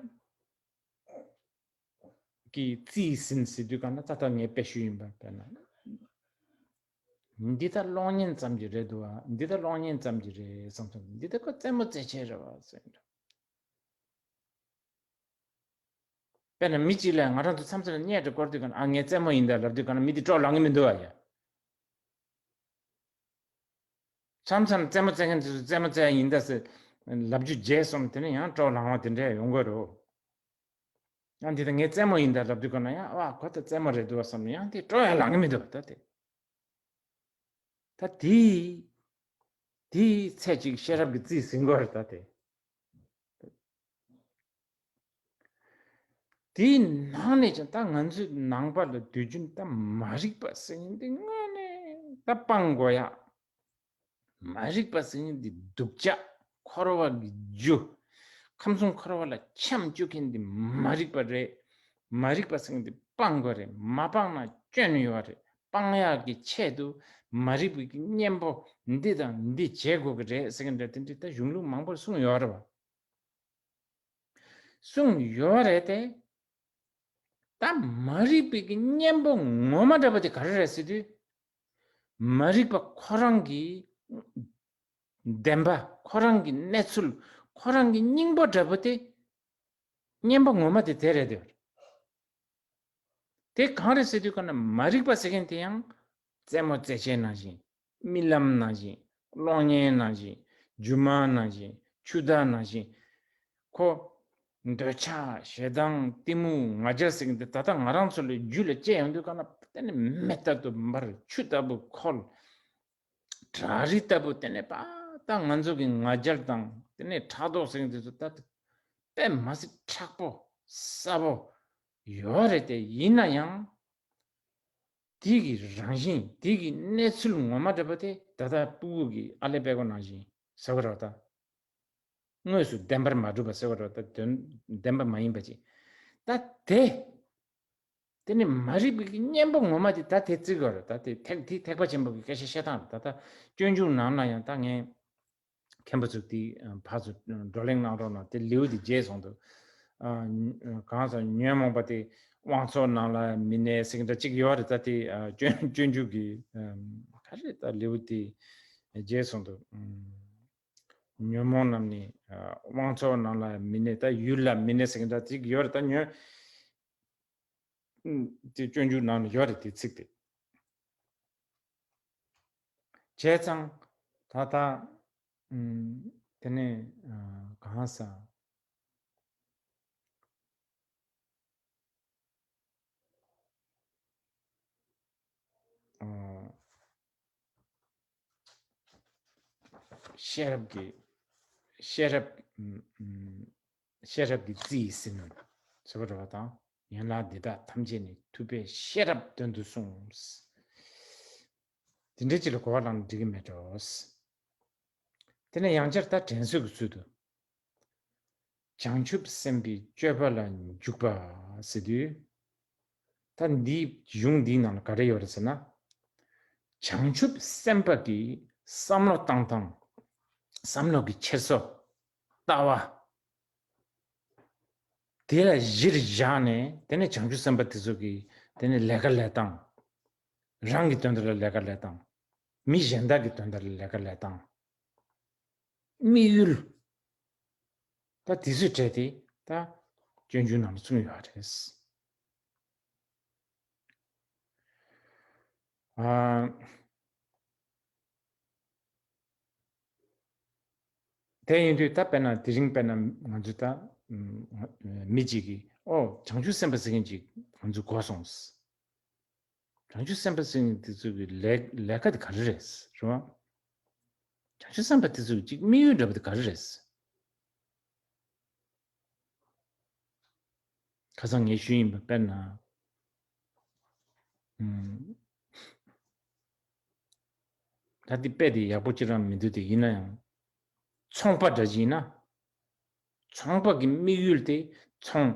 ཀྱི་རྩིས་ཟིན་ཟེར་དུས་གང་ན་ད་ལྟ་ངས་དཔེ་ཞུས་ཡིན་པ་དཔེར་ན། འདི་ལྟར་གློག་བརྙན་ཙམ་གྱི་རེད་འདུག་བ། འདི་ལྟར་གློག་བརྙན་ཙམ་གྱི་རེད་བསམ་སོང་། འདི་ལྟར་ཁོ་རྩེད་མོ་རྩེ་ཆས་རེད་བ་ཟེར་འདྲ། དཔེར་ན་མི་གཅིག་ལ་ང་རང་ཚོ་མཚམས་མཚམས་ལ་བརྙས་འདྲ་བསྐོར་དུས་གང་ན་ཨ་ངས་རྩེད་མོ་ཡིན་ད་ལབ་དུས་གང་ན་མི་དེ་སྤྲོ་ལངས་གི་མི་འདུག་བ་ཡ། མཚམས་མཚམས་རྩེད་མོ་རྩེ་མཁན་དེ་ཚོ་རྩེད་མོ་རྩེ་ཡ་ཡིན་ད་ཟེར་ལབ་རྒྱུ་བརྗེད་སོང་། དེ་ནས་ཡང་སྤྲོ་ལངས་པ་དེ་འདྲ་ཡོང་གི་རེད། ཡང་འདི་ལྟར་ངས་རྩེད་མོ་ཡིན་ད་ལབ་དུས་ག་ན་ཡང་ཨ་ཁོ་ད་རྩེད་མོ་རེད་འདུག་བསམ་ནས་ཡང་དེ་སྤྲོ་ཡང་ལངས་གི་མི་འདུག་ད་དེ། ད་དེ་དེའི་ཚད་ཅིག་ཤེས་རབ་ཀྱི་རྩིས་ཟིན་དགོས་རེད་ད་དེ། དེའི་ནང་ནས་ཀྱང་ད་ང་ཚོའི་ནང་པ་ལ་དུས་རྒྱུན་ད་མ་རིག་པ་ཟེར་མཁན་འདི་དངོས་གནས་ད་སྤང་དགོས་ཡ། མ་རིག་པ་ཟེར་མཁན་འདི་སྡུག་ཅག་འཁོར་བ་གི་རྒྱུ། ཁམས་གསུམ་འཁོར་བ་ལ་འཁྱམས་བཅུག་མཁན་འདི་མ་རིག་པ་རེད། མ་རིག་པ་ཟེར་མཁན་འདི་སྤང་དགོས་རེད། མ་སྤངས་ན་སྐྱོན་ཡོད་རེད། སྤང་ཡག་གི་ཆེད་དུ་མ་རིག་པའི་གི་གཉེན་པོ་འདི་དང་འདི་བྱེད་དགོས་ཀྱི་རེད་ཟེར་མཁན་འདྲ་དེ་འདྲ་ད་གཞུང་ལུགས་མང་པོར་གསུངས་ཡོད་རེད་བ། གསུངས་ཡོད་རེད་དེ། ད་མ་རིག་པའི་གི་གཉེན་པོ་ངོ་མ་འདྲ་པོ་དེ་ག་རེ་རེད་ཟེར་དུས། མ་རིག་པ་ཁོ་རང་གི་བདེན་པ་ཁོ་རང་གི་གནས་ཚུལ་ཁོ་རང་གི་སྙིང་པོ་འདྲ་པོ་དེ་གཉེན་པོ་ངོ་མ་དེ་དེ་རེད་དེ། དེ་གང་རེད་ཟེར་དུས་ག་ན་མ་རིག་པ་ཟེར་མཁན་དེ་ཡང་རྩེད་མོ་རྩེད་ཆས་ནང་བཞིན། རྨི་ལམ་ནང་བཞིན། གློག་བརྙན་ནང་བཞིན། སྒྱུ་མ་ནང་བཞིན། ཆུ་དྭངས་ནང་བཞིན། ཁོ། འདོད་ཆགས་ཞེ་སྡང་གཏི་མུག་ང་རྒྱལ་ཟེར་མཁན་དེ་ད་ལྟ་ང་རང་ཚོ་ལ་རྒྱུད་ལ་སྐྱེ་ཡོང་དུས་ག་ན་དེ་ནི་མེ་ལྟར་དུ་འབར། ཆུ་ལྟ་བུ་ཁོལ། བྲག་རི་ལྟ་བུ་དེ་ནི་པ་ད་ང་ཚོ་གི་ང་རྒྱལ་དང་དེ་ནི་ཕྲག་དོག་ཟེར་མཁན་དེ་ཚོ་ད་དཔེ་མ་སྲིད་མཁྲེགས་པོ་གསལ་པོ་ཡོད་རེད་དེ། ཡིན་ན་ཡང་དེ་གི་རང་བཞིན་དེ་གི་གནས་ཚུལ་ངོ་མ་འདྲ་པོ་དེ་ད་ལྟ་སྤུ་གུ་གི་ཨ་ལེ་དཔེ་ཁོ་ནང་བཞིན་ཟེར་བ་རེད་ད། དངོས་སུ་བདེན་པར་མ་གྲུབ་པ་ཟེར་བ་རེད་ད། དོན་བདེན་པ་མ་ཡིན་པ་ཅིག་ད་དེ། དེ་ནི་མ་རིག་པའི་གི་གཉེན་པོ་ངོ་མ་དེ་ད་དེ་བརྩི་དགོས་རེད་ད། དེ་ཐེག་དེ་ཐེག་པ་ཆེན་པོ་གི་སྐད་ཆ་བཤད་སྟངས་རེད་ད། ད་སྤྱོད་འཇུག་ནང་ལ་ཡང་ད་ངས། མཁན་པོ་ཚོས་དེ་ཕར་ཚུར་བགྲོ་གླེང་གནང་རོགས་གནང་། དེ་ལེའུ་དེ་བརྗེད་སོང་འདུག་ཨ། གང་ཟག་ཉོན་མོངས་པ་དེ་དབང་ཚོགས་ནང་ལ་མི་གནས་ཟེར་གྱི་འདྲ་གཅིག་ཡོད་རེད་ད། དེ་ཨ། སྤྱོད་སྤྱོད་འཇུག་གི་ཨ། ག་རེ་ད་ལེའུ་དེ་བརྗེད་སོང་འདུག་ཨ། ཉོན་མོངས་རྣམས་ནི་ཨ། དབང་ཚོགས་ནང་ལ་མི་གནས། ད་ཡུལ་ལ་མི་གནས་ཟེར་གྱི་འདྲ་གཅིག་ཡོད་རེད་ད། ཉོན། དེ་སྤྱོད་འཇུག་ནང་ལ་ཡོད་རེད་དེ་ཚིག་དེ། བྱས་ཙང་ད་ལྟ་ཨུམ། དེ་ནས་ཨ། གང་ཟག་ཨ། ཤེས་རབ་ཀྱི་ཤེས་རབ་ཨུམ། ཤེས་རབ་ཀྱི་རྩིས་ཟིན་ཟེར་བ་རེད་པ་དང་། ཡན་ལག་འདི་དག་ཐམས་ཅད་ནི་ཐུབ་པས་ཤེས་རབ་དོན་དུ་གསུངས། དེ་འདྲའི་ཅིག་ལ་གོ་བ་བླངས་ན་འགྲིག་གི་མེད་འགྲོ། དེ་ནས་ཡང་བསྐྱར་ད་དྲན་གསོ་གི་ཚུལ་དུ། བྱང་ཆུབ་སེམས་དཔའི་སྤྱོད་པ་ལ་འཇུག་པ་ཟེར་དུས། ད་འདིའི་གཞུང་འདིའི་ནང་ལ་ག་རེ་ཡོད་རེད་ཟེར་ན། བྱང་ཆུབ་སེམས་དཔའ་གི་བསམ་བློ་བཏང་སྟངས། བསམ་བློ་གི་འཁྱེར་སོ། ལྟ་བ། དེ་ལ་གཞིར་བཞག་ནས་དེ་ནས་བྱང་ཆུབ་སེམས་དཔའ་དེ་ཚོ་གིས་དེ་ནས་ལས་ཀ་ལས་སྟངས། རང་གི་དོན་དག་ལ་ལས་ཀ་ལས་སྟངས། མི་གཞན་དག་གི་དོན་དག་ལ་ལས་ཀ་ལས་སྟངས། དམིགས་ཡུལ། ད་དེ་ཚོའི་གྲས་དེ་ད་སྤྱོད་འཇུག་ནང་ལ་གསུངས་ཡོད་རེད། ཨ། དེ་ཡིན་དུས་ད་དཔེར་ན་དེ་རིང་དཔེར་ན་ང་ཚོས་ད་ཨམ། མི་གཅིག་གིས་ཨོ་བྱང་ཆུབ་སེམས་དཔའ་ཟེར་མཁན་ཅིག་ང་ཚོས་གོ་སོང་། བྱང་ཆུབ་སེམས་དཔའ་ཟེར་མཁན་དེ་ཚོ་གི་ལས་ལས་ཀ་དེ་ག་རེ་རེད་རེད་བ། བྱང་ཆུབ་སེམས་དཔའ་དེ་ཚོ་གི་ཅིག་དམིགས་ཡུལ་འདྲ་པོ་དེ་ག་རེ་རེད། ཁ་སང་ངས་ཞུས་ཡིན་པ་དཔེར་ན། ཨུམ། ད་འདི་དཔེ་དེ་ཡག་པོ་ཅི་རང་མི་འདུག་དེ་ཡིན་ན་ཡང་། ཚོང་པ་འདྲ་ཅིག་ཡིན་ན། ཚོང་པ་གི་དམིགས་ཡུལ་དེ་ཚོང་།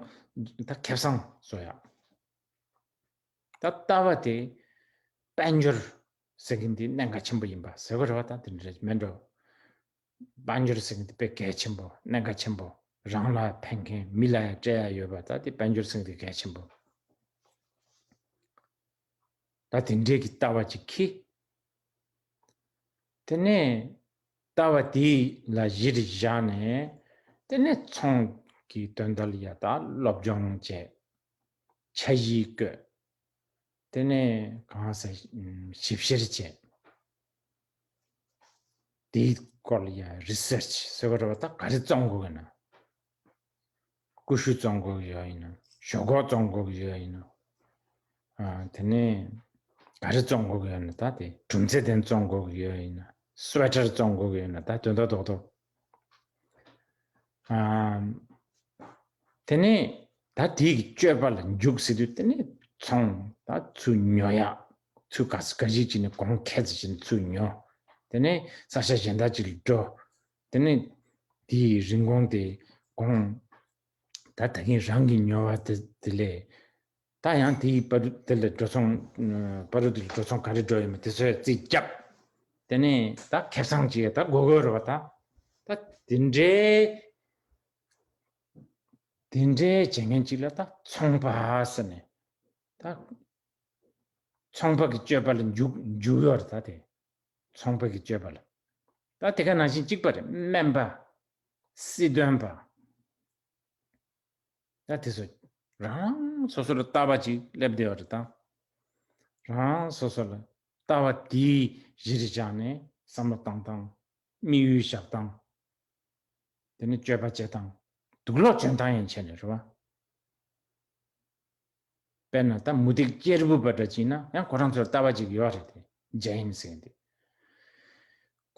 ད་ཁེ་བཟང་བཟོ་ཡག་ད་ལྟ་བ་དེ་དཔལ་འབྱོར་ཟེར་མཁན་དེ་གནད་འགག་ཆེན་པོ་ཡིན་པ་ཟེར་དགོས་རེད་བ། ད་དེ་འདྲ་མིན་འགྲོ། དཔལ་འབྱོར་ཟེར་མཁན་དེ་དཔེ་གལ་ཆེན་པོ་གནད་འགག་ཆེན་པོ། རང་ལ་ཕན་མཁན་མི་ལ་ཡང་སྤྲད་ཡ་ཡོད་པ། ད་དེ་དཔལ་འབྱོར་ཟེར་མཁན་དེ་གལ་ཆེན་པོ། ད་དེ་འདྲའི་གི་ལྟ་བ་ཅིག་འཁྱེར། དེ་ནས་ལྟ་བ་དེ་ལ་གཞིར་བཞག་ནས་དེ་ནས་ཚོང་གི་དོན་དག་ལ་ཡ་ད་སློབ་སྦྱོང་བྱས། འཆར་གཞི་བཀོད། དེ་ནས་གང་ཟག་ཞིབ་བཤེར་བྱས། དེའི་སྐོར་ལ་ཡ་རི་སར་ཆི་ཟེར་བ་རེད་བ། ད་ག་རེ་བཙོང་དགོས་ཀྱི་ན། ཀུ་ཤུ་བཙོང་དགོས་ཀྱི་ཡོད་ཡིན་ན། ཞོག་ཁོག་བཙོང་དགོས་ཀྱི་ཡོད་ཡིན་ན། ཨ་དེ་ནས་ག་རེ་བཙོང་དགོས་ཀྱི་ཡོད་ན། ད་དེ་གྲུམ་ཚད་ལྡན་བཙོང་དགོས་ཀྱི་ཡོད་ཡིན་ན། སུ་ཝེ་ཊར་བཙོང་དགོས་ཀྱི་ཡོད་ན། ད་དོན་དག་རྡོག་རྡོག་ཨ་དེ་ནས་ད་དེའི་སྤྱོད་པ་ལ་འཇུག་ཟེར་དུས། དེ་ནས་ཚོང་ད་ཚུར་ཉོ་ཡག་ཚུར་ག་ས་ག་ཞིག་བྱས་ནས་གོང་ཁེ་ཙམ་བྱས་ནས་ཚུར་ཉོ། དེ་ནས་ས་ཆ་གཞན་དག་ཅིག་ལ་འགྲོ། དེ་ནས་དེའི་རིན་གོང་དེ་གོང་ད་ད་གིན་རང་གིས་ཉོ་བ་དེ་དེ་ལས་ད་ཡང་དེའི་བར་དུ་དེ་ལ་འགྲོ་སོང་། བར་དུ་དེ་ལ་འགྲོ་སོང་ག་རེ་འགྲོ་ཡོད་མེད་དེ་ཚོ་རྩིས་རྒྱབ། དེ་ནས་ད་ཁེ་བཟང་ཅིག་ད་དགོས་དགོས་རེད་བ། ད་ད་དེ་འདྲའི་དེ་འདྲའི་བྱེད་མཁན་ཅིག་ལ་ད་ཚོང་པ་ཟེར་ནས། ད་ཚོང་པ་གི་སྤྱོད་པ་ལ་འཇུག་འཇུག་ཡོད་རེད། ད་དེ་ཚོང་པ་གི་སྤྱོད་པ་ལ། ད་དེ་ག་ནང་བཞིན་གཅིག་པ་རེད། སྨན་པ། སྲིད་དོན་པ། ད་དེ་ཚོ་རང་རང་སོ་སོ་ལ་ལྟ་བ་ཅིག་སླེབས་བསྡད་ཡོད་རེད། ད་རང་རང་སོ་སོ་ལ་ལྟ་བ་དེའི་གཞིར་བཞག་ནས་བསམ་བློ་བཏང་སྟངས། དམིགས་ཡུལ་བཞག་སྟངས། དེ་ནས་སྤྱོད་པ་བྱེད་སྟངས། དུག་ལོག་འཇོན་ཐང་ཡང་བྱས་ནས་རེད་བ། དཔེར་ན་ད་མུ་སྟེགས་གཅེར་བུ་པ་འདྲ་ཅིག་ན་ཡང་ཁོ་རང་ཚོར་ལྟ་བ་ཅིག་ཡོད་རེད་དེ། ཇེན་ཟེར་མཁན་དེ།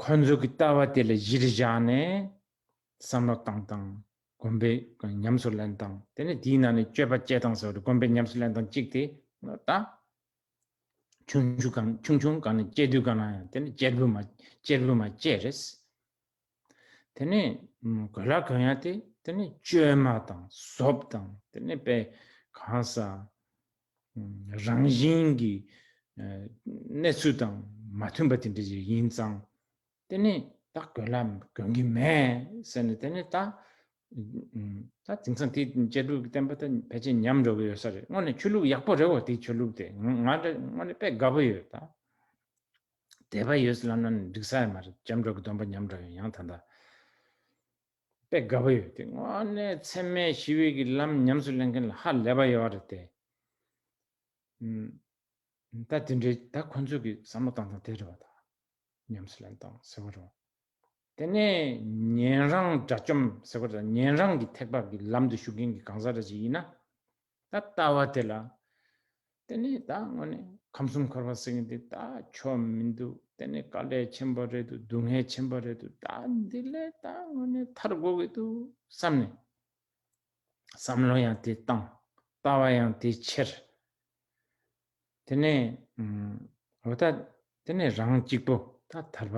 ཁོ་ཚོ་གི་ལྟ་བ་དེ་ལ་གཞིར་བཞག་ནས་བསམ་བློ་བཏང་སྟངས། གོམས་པའི་ཉམས་སུ་ལེན་སྟངས། དེ་ནས་དེའི་ནང་ནས་སྤྱོད་པ་སྐྱེལ་སྟངས་ཟེར་བ་རེད། གོམས་པའི་ཉམས་སུ་ལེན་སྟངས་གཅིག་དེ་ད། ཆུང་ཆུང་གང་ཆུང་ཆུང་གང་ནས་སྐྱེས་དུས་གང་ན་ཡང་དེ་ནི་གཅེར་བུ་མ་གཅེར་བུ་མ་སྐྱེས་རེད། དེ་ནས་གོས་ལག་གོན་ཡ་དེ་དེ་ནི་བཅོས་མ་དང་བཟོ་པ་དང་། དེ་ནི་དཔེ་གང་ས་རང་བཞིན་གྱི་གནས་ཚུལ་དང་མ་མཐུན་པ་དེ་འདྲ་ཞིག་ཡིན་ཙང་། དེ་ནས་ད་གོས་ལག་གོན་གྱི་མེད་ཟེར་ནས། དེ་ནས་ད་ད་དེང་སང་དེ་གཅེར་བུ་གི་བསྟན་པ་ད་ཕལ་ཆེར་ཉམས་འགྲོ་གི་ཡོད་ས་རེད། དངོས་གནས་ཆོས་ལུགས་ཡག་པོ་རེད་བ། དེ་ཆོས་ལུགས་དེ་ང་ང་འདྲ་དངོས་གནས་དཔེ་དགའ་པོ་ཡོད་ད། དད་པ་ཡོད་ལབ་ན་འགྲིག་ས་ཡོད་མ་རེད། སྐྱབས་འགྲོ་གི་སྡོམ་པ་ཉམས་འགྲོ་ཡོད། ཡང་ད་ལྟ་དཔེ་དགའ་པོ་ཡོད་དེ། དངོས་གནས་འཚེ་མེད་ཞི་བའི་གི་ལམ་ཉམས་སུ་ལེན་མཁན་ལ་ཧ་ལས་པ་ཡོད་རེད་དེ། ཨུམ། ད་དེ་འདྲའི་ད་ཁོ་ཚོ་གི་བསམ་བློ་བཏང་སྟངས་དེ་རེད་བ། ད་ཉམས་སུ་ལེན་སྟངས་ཟེར་བ་རེད་བ། དེ་ནས་ཉན་རང་དགྲ་བཅོམ་ཟེར་བ་རེད། ཉན་རང་གི་ཐེག་པ་གི་ལམ་དུ་ཞུགས་མཁན་གྱི་གང་ཟག་འདྲ་ཅིག་ཡིན་ན། ད་ལྟ་བ་དེ་ལ། དེ་ནས་ད་དངོས་གནས་ཁམས་གསུམ་འཁོར་བ་ཟེར་མཁན་དེ་ད་ཆོ་མི་འདུག་དེ་ནས་དཀའ་ལས་ཆེན་པོ་རེད་འདུག་སྡུག་བསྔལ་ཆེན་པོ་རེད་འདུག་ད་འདི་ལས་ད་དངོས་གནས་ཐར་དགོས་ཀྱི་འདུག་བསམ་ནས། བསམ་བློ་ཡང་དེ་བཏང་། ལྟ་བ་ཡང་དེ་འཁྱེར། དེ་ནས་ཨུམ། འོ་ད་དེ་ནས་རང་གཅིག་པོ་ད་ཐར་པ་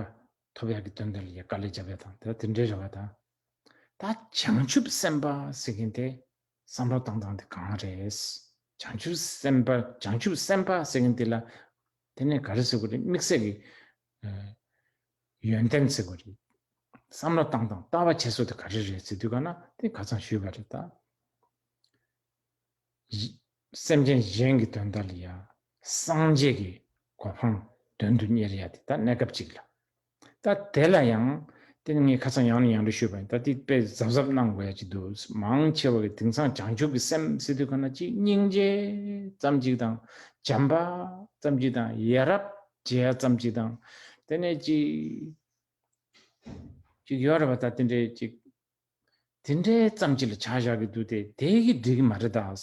ཐོབ་ཡག་གི་དོན་དག་ལ་ཡ་དཀའ་ལས་རྒྱབ་ཡག་དང་། ད་དེ་འདྲའི་རེ་བ་དང་། ད་བྱང་ཆུབ་སེམས་དཔའ་ཟེར་མཁན་དེ་བསམ་བློ་བཏང་སྟངས་དེ་གང་རེད། བྱང་ཆུབ་སེམས་དཔའ་བྱང་ཆུབ་སེམས་དཔའ་ཟེར་མཁན་དེ་ལ་དེ་ནས་ག་རེ་ཟེར་དགོས་རེད། དམིགས་བསལ་གྱི་ཨ་ཡོན་ཏན་ཟེར་དགོས་རེད། བསམ་བློ་བཏང་སྟངས་ལྟ་བ་འཁྱེར་སོ་དེ་ག་རེ་རེད་ཟེར་དུས་ག་ན་དེ་ཁ་སང་ཞུས་པ་རེད་ད། སེམས་ཅན་གཞན་གྱི་དོན་དག་ལ་ཡ། སངས་རྒྱས་ཀྱི་གོ་འཕང་དོན་དུ་གཉེར་ཡ་དེ་ད་གནས་སྐབས་གཅིག་ལ། ད་དེ་ལ་ཡང་དེ་ནི་ངས་ཁ་སང་ཡང་ནས་ཡང་དུ་ཞུས་པ་ཡིན། ད་དེ་དཔེ་གཟབ་གཟབ་གནང་དགོས་ཡ་ཅིག་འདུག་མང་ཆེ་བ་གི་དེང་སང་བྱང་ཆུབ་ཀྱི་སེམས་ཟེར་དུས་ག་ན་ཅིག་སྙིང་རྗེ་ཙམ་ཅིག་དང་། བྱམས་པ་ཙམ་ཅིག་དང་། ཡ་རབས་བྱེད་ཡ་ཙམ་ཅིག་དང་། དེ་ནས་ཅིག་ཅིག་ཡོད་རེད་པ། ད་དེ་འདྲའི་ཅིག་དེ་འདྲའི་ཙམ་ཅིག་ལ་ཆགས་བཞག་གི་འདུག་སྟེ། དེ་གིས་འགྲིག་གི་མ་རེད་ད།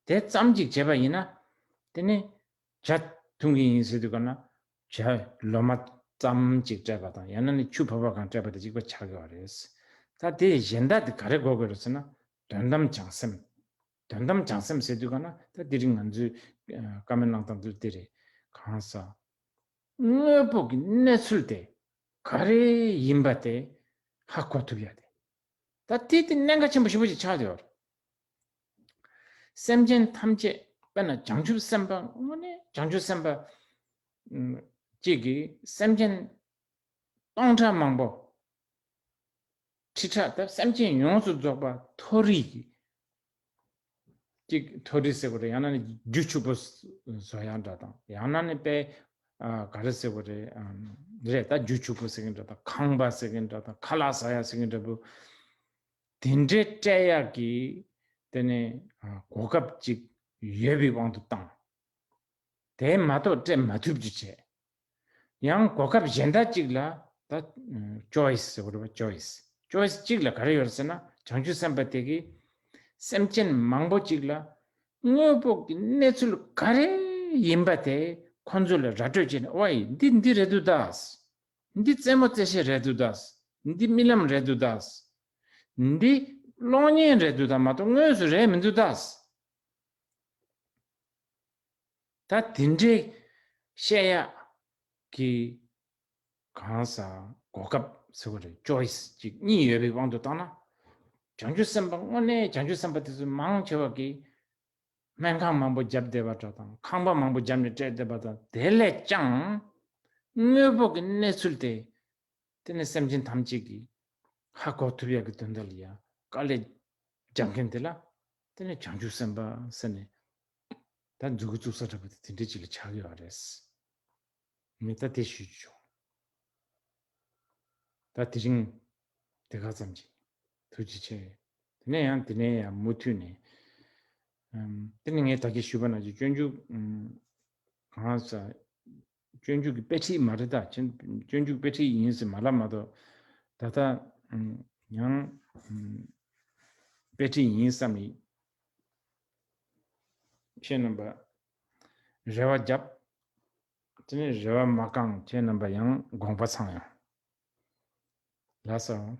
དེ་ཙམ་ཅིག་བྱས་པ་ཡིན་ན། དེ་ནི་ཇ་འཐུང་གི་ཡིན་ཟེར་དུས་ག་ན་ཇ་ལོ་མ་ཙམ་ཅིག་སྤྲད་པ་དང་། ཡང་ན་ནི་ཆུ་ཕོར་པ་གང་སྤྲད་པ་དེ་གཅིག་པ་ཆགས་ཀྱི་ཡོད་རེད། ད་དེ་གཞན་དག་དེ་ག་རེ་དགོས་ཀྱི་རེད་ཟེར་ན། དོན་དམ་བྱང་སེམས། དོན་དམ་བྱང་སེམས་ཟེར་དུས་ག་ན་ད་དེ་རིང་ང་ཚོའི་ཨ་བཀའ་མོལ་གནང་སྟངས་དེ་དེ་རེད། གང་ཟག་དངོས་པོ་གི་གནས་ཚུལ་དེ་ག་རེ་ཡིན་པ་དེ་ཧ་གོ་ཐུབ་ཡ་དེ། ད་དེ་དེ་གནད་འགག་ཆེན་པོ་ཞེ་པོ་ཅིག་ཆགས་བསྡད་ཡོད་རེད། སེམས་ཅན་ཐམས་ཅད། དཔེར་ན་བྱང་ཆུབ་སེམས་དཔའ། དངོས་གནས་བྱང་ཆུབ་སེམས་དཔའ་ཨུམ་གཅིག་གིས་སེམས་ཅན་སྟོང་ཕྲག་མང་པོ། ཁྲི་ཕྲག་ད་སེམས་ཅན་ཡོངས་སུ་རྫོགས་པ་མཐོ་རིས་ཀྱི། གཅིག་མཐོ་རིས་ཟེར་དགོས་རེད། ཡང་ན་ནི་རྒྱུ་ཕྱུག་པོ་བཟོ་ཡག་འདྲ་དང་། ཡང་ན་ནི་དཔེ་ཨ་ག་རེ་ཟེར་དགོས་རེད། ཨམ་རེད། ད་རྒྱུ་ཕྱུག་པོ་ཟེར་མཁན་འདྲ་དང་། ཁང་པ་ཟེར་མཁན་འདྲ་དང་། ཁ་ལག་ཟ་ཡག་ཟེར་མཁན་འདྲ་པོ། དེ་འདྲའི་སྤྲད་ཡག་གི་དེ་ནས་ཨ་གོ་སྐབས་ཅིག་ཡོད་པའི་དབང་དུ་བཏང་། དེ་མ་གཏོགས་སྤྲད་མ་ཐུབ་རྒྱུ་བྱས། ཡང་གོ་སྐབས་གཞན་དག་ཅིག་ལ་ ད་choice་ཟེར་བ་རེད་པ། choice choice་གཅིག་ལ་ག་རེ་ཡོད་ཟེར་ན། བྱང་ཆུབ་སེམས་དཔའ་དེ་གིས་སེམས་ཅན་མང་པོ་གཅིག་ལ་དངོས་པོ་གི་གནས་ཚུལ་ག་རེ་ཡིན་པ་དེ་ཁོ་ཚོ་ལ་ར་སྤྲོད་བྱས་ནས། ཨོའི། འདི་འདི་རེད་འདུག་ད། འདི་རྩེད་མོ་རྩེ་བྱེད་རེད་འདུག་ད། འདི་རྨི་ལམ་རེད་འདུག་ད། འདི་གློག་བརྙན་རེད་འདུག་ད། མ་གཏོགས་དངོས་སུ་རེད་མི་འདུག་ད། ད་དེ་འདྲའི་བཤད་ཡག་གི་གང་ཟག་གོ་སྐབས་ཟེར་བ་རེད། choice་གཅིག་གཉིས་ཡོད་པའི་དབང་དུ་བཏང་ན། བྱང་ཆུབ་སེམས་དཔའ་དངོས་གནས་བྱང་ཆུབ་སེམས་དཔའ་དེ་ཚོ་མང་ཆེ་བ་གིས་སྨན་ཁང་མང་པོ་བརྒྱབ་བསྡད་པ་འདྲ་དང་། ཁང་པ་མང་པོ་བརྒྱབ་ནས་སྤྲད་བསྡད་པ་དང་། དེ་ལས་ཀྱང་དངོས་པོ་གི་གནས་ཚུལ་དེ། དེ་ནས་སེམས་ཅན་ཐམས་ཅད་ཀྱིས་ཧ་གོ་ཐུབ་ཡག་གི་དོན་དག་ལ་ཡ་དཀའ་ལས་རྒྱག་མཁན་དེ་ལ། དེ་ནས་བྱང་ཆུབ་སེམས་དཔའ་ཟེར་ནས་ད་མཛུབ་གུ་བཙུགས་ས་འདྲ་པོ་དེ་དེ་འདྲ་ཅིག་ལ་ཆགས་ཡོད་རེད། ངས་ད་དེ་ཞུ་རྒྱུ་བྱུང་། ད་དེ་རིང་དེ་ག་ཙམ་གྱིས་ཐུགས་རྗེ་ཆེ། དེ་ནས་ཡང་དེ་ནས་ཡང་མུ་མཐུད་ནས། ཨམ། དེ་ནས་ངས་ད་གིན་ཞུས་པ་ནང་བཞིན་སྤྱོད་འཇུག་ཨམ། གང་ཟག་སྤྱོད་འཇུག་གི་དཔེ་ཁྲིད་མ་རེད་ད། ཁྱེད་སྤྱོད་འཇུག་དཔེ་ཁྲིད་ཡིན་ཟེར་མ་ལབ་མ་གཏོགས། ད་ལྟ་ཨམ། ཡང་ཨམ། དཔེ་ཁྲིད་ཡིན་བསམ་ནས་ཁྱེད་རྣམ་པ་རེ་བ་བརྒྱབ། དེ་ནས་རེ་བ་མ་བསྐངས། ཁྱེད་རྣམ་པ་ཡང་དགོངས་པ་ཚང་ཡང་། ལགས་སོ།